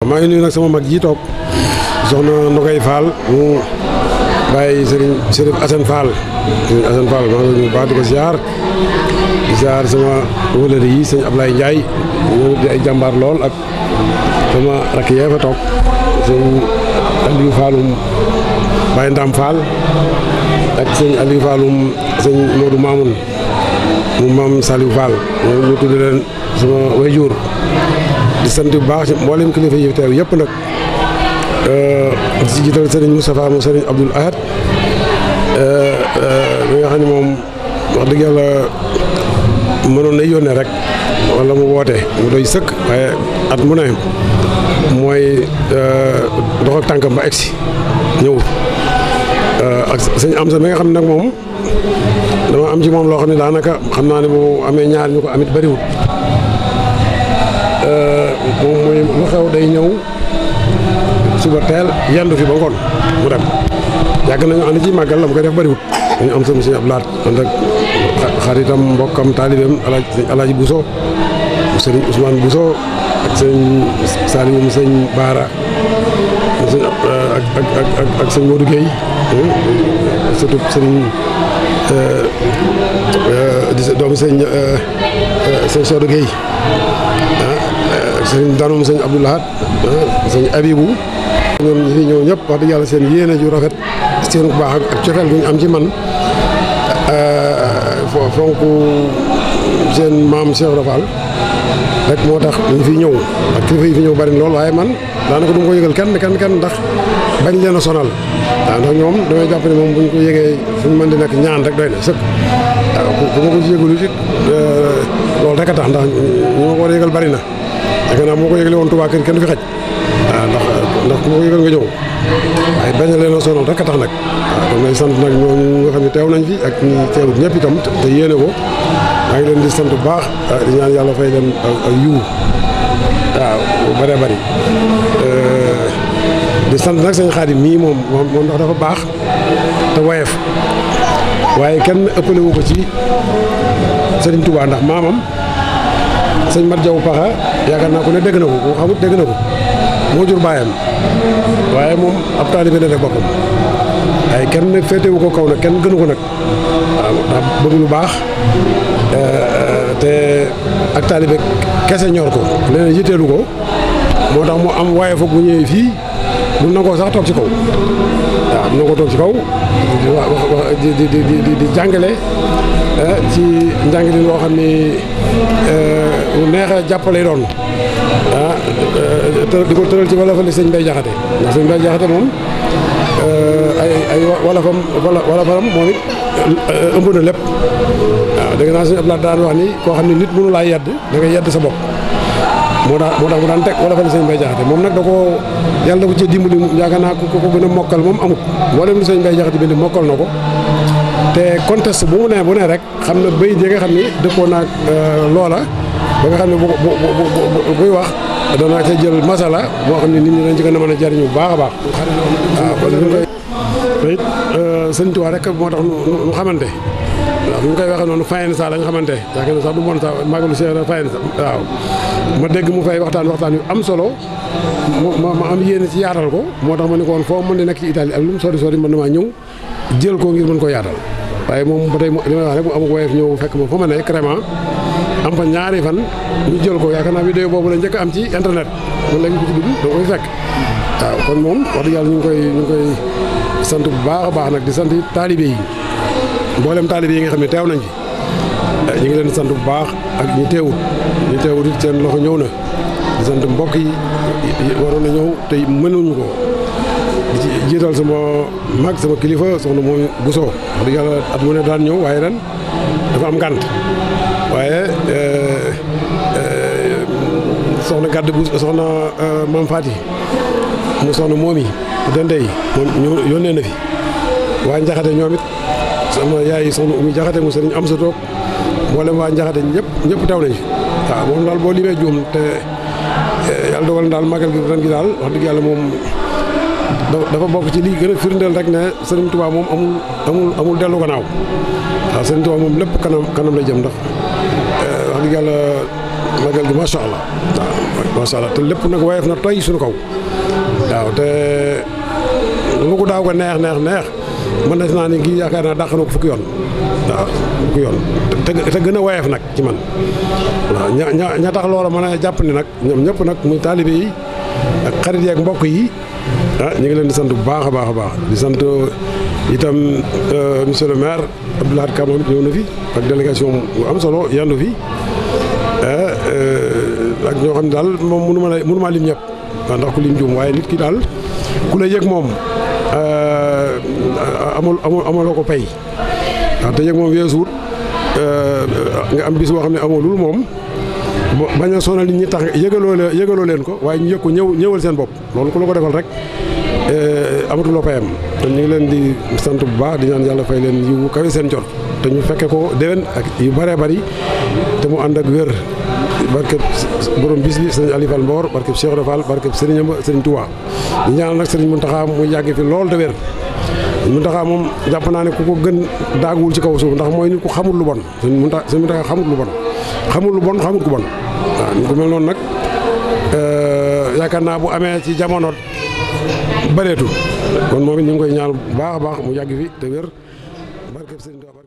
maa ngi nuyu nag sama mag ji toog soxna Ndogay Fall mu bàyyi Sëriñ Assane Fall maa ngi nuyu baax di ko ziar sama wëlëri yi sëñ Ablaye Ndiaye ñoom di ay jàmbaar lool ak sama rakk yee fa toog sëñ Aliou Fallum Baye Ndam Fall ak sëñ Aliou Fallum sëñ Modou Mamoun mu maam Saliou Fall ñu tudd leen sama wayjur di sant bu baax ci mboolem kilifa yi teew yëpp nag di si jiital sëriñ Moustapha mu sëriñ Abdoul Ahad mi nga xam ne moom wax dëgg yàlla mënoon na yónnee rek wala mu woote mu doy sëkk waaye at mu ne mooy dox ak tànkam ba egsi ñëw ak sëñ am sa mi nga xam ne nag moom dama am ci moom loo xam ne daanaka xam naa ne bu amee ñaar ñu ko amit bariwul moom mooy lu xew day ñëw suba teel yendu fi ba ngoon mu dem yàgg nañu ànd ci màggal la mu koy def bariwul dañu am sama sëñ ab laat ànd ak xaritam mbokkam taalibeem alaaji Bousso mu sëriñ Ousmane Bousso ak sëñ Saliou mu sëñ Baara ak sëñ Modou Gueye surtout sëriñ di doomu sëñ Sodo Gueye sëñ Danoum sëñ Abdou Lahad sëñ Abibou ñoom ñi fi ñëw ñëpp wax dëgg yàlla seen yéene ju rafet seen bu baax ak cofeel gu ñu am ci man fonk seen maam Cheikh Rafal rek moo tax ñu fi ñëw ak kilifa yi fi ñëw bari lool waaye man daanaka du ma ko yëgal kenn ndax bañ leen a sonal waaw ndax ñoom damay jàpp ne moom bu ñu ko yëgee fu ñu mën di nekk ñaan rek doy na sëkk waaw ku ma ko ci yëgalu it loolu rek a tax ndax ñu ma ko war a yëgal bari na yaakaar naa moo ko yëgalee woon Touba kenn du fi xaj waaw ndax ku ma ko yëgal nga ñëw waaye bañ leen a sonal rek a tax nag waaw kon may sant nag ñooñu nga xam ne teew nañ fi ak ñi teewut ñëpp itam te yéene ko maa ngi leen di sant bu baax di ñaan yàlla fay leen ak yiw waaw bu bëree bëri di sant nag sëñ Xaadim mii moom ndax dafa baax te woyof waaye kenn ëppale wu ko ci Sëriñ Touba ndax maamam sëñ Mat Jaw Paxa yaakaar naa ko ne dégg na ko ku xamut dégg na ko moo jur baayam waaye moom ab taalibe la def boppam waaye kenn féetewu ko kaw nag kenn gënu ko nag waaw ndax bëgg lu baax te ak taalibe kese ñor ko leneen yitteelu ko moo tax mu am waaye foog bu ñëwee fii du nangoo sax toog ci kaw waaw du nangoo toog ci kaw di jàngale ci njàngale loo xam ni lu neex a jàppale doon di ko tëral ci wolofali sëñ Mbay Jaxate ndax sëñ Mbay Jaxate moom ay wolofam moom it ëmb na lépp waaw dégg naa sëñ Abdoulaye daan wax ni koo xam ne nit mënu laa yedd da ngay yedd sa bopp moo tax mu daan teg wolofali sëñ Mbay Jaxate moom nag da ko yàlla da ko ci dimbali yaakaar naa ko gën a mokkal moom amut mboolem lu sëñ Mbay Jaxate bind mokkal na ko te contexte bu mu ne rek xam na bay yi nga xam ni dëppoo naag loola ba nga xam ne buy wax dana ca jël masala moo xam ne nit ñi dañ ci gën a mën a jariñu bu baax a baax waaw kon ñu koy it sëñ Tuubaa rek moo tax nu xamante waaw bu ñu koy waxee noonu fayen sa lañ xamante yaakaar na sax du moon sa magalu Cheikh fayen sa waaw ma dégg mu fay waxtaan yu am solo ma am yéene ci yaatal ko moo tax ma ne ko woon foo mën di nekk ci Italie ak lu mu sori mën na maa ñëw jël ko ngir mën ko yaatal waaye moom ba tey li may wax rek mu amuk woyof ñëw fekk ma fa ma nekk vraiment am fa ñaari fan ñu jël ko yaakaar naa vidéo boobu la njëkk am ci internet man lañ ko ci dugg da koy fekk waaw kon moom wax dëgg yàlla ñu ngi koy sant bu baax a baax nag di sant taalibe yi mboolem taalibe yi nga xam ne teew nañ fi ñu ngi leen sant bu baax ak ñu teewut it seen loxo ñëw na di sant mbokk yi waroon na ñëw te mënuñu ko di ci jiital sama mag sama kilifa soxna moom Bousso wax dëgg yàlla at mu ne daan ñëw waaye ren dafa am ngànt waaye soxna gàdd bu soxna Mam Fati mu soxna moom yi dendey moom yónnee na fi waa Njaxate ñoom it sama yaay soxna Umi Jaxate mu sëriñ am sa toog mboolem waa Njaxate ñëpp teew nañ fi waaw moom daal boo limee juum te yàlla dogal na daal magal gi ren gi daal wax dëgg yàlla moom dafa bokk ci lii gën a firndeel rek ne Sëriñ Tuubaa moom amul dellu gannaaw waaw Sëriñ Tuubaa moom lépp kanam la jëm ndax wax dëgg yàlla magal gi macha allah waaw macha allah te lépp nag woyof na tey suñu kaw waaw te lu ko daaw ko neex man des naa ni kii yaakaar naa dàq na ko fukki yoon waaw fukki yoon te gën a woyof nag ci man waaw ña tax loola mën a jàpp ni nag ñoom ñëpp nag muy taalibe yi ak xarit yi ak mbokk yi ñu ngi leen di sant bu baax a baax a baax di sant itam monsieur le maire Abdou Lahad Ka moom ñëw na fi ak délégation bu am solo yandu fi ak ñoo xam ne daal moom mënu maa lim ñëpp waaw ndax ku lim juum waaye nit ki daal ku la yëg moom amuloo ko pay waaw te yëg moom weesuut nga am bis boo xam ne amulul moom bañ a sonal nit ñi tax yëgaloo leen ko waaye ñu yëg ko ñëwal seen bopp loolu ku la ko defal rek amatuloo payam kon ñu ngi leen di sant bu baax di ñaan yàlla fay leen yiwu kawe seen jot te ñu fekke ko déwén ak yu bëree bëri te mu ànd ak wér barkeb borom bis bi sëriñ Aliou Fall Mbor barkeb Cheikh Ibra Fall barkeb sëriñ Touba di ñaanal nag sëriñ Mountakha mu yàgg fi lool te wér Mountakha moom jàpp naa ne ku ko gën daaguwul ci kaw suuf ndax mooy nit ku xamul lu bon sëriñ Mountakha xamul lu bon xamul ku bon waaw ñu ko mel noonu nag yaakaar naa bu amee ci jamono bëreetul kon moom it ñu ngi koy ñaan bu baax a baax mu yàgg fi te wér barkeb sëriñ Touba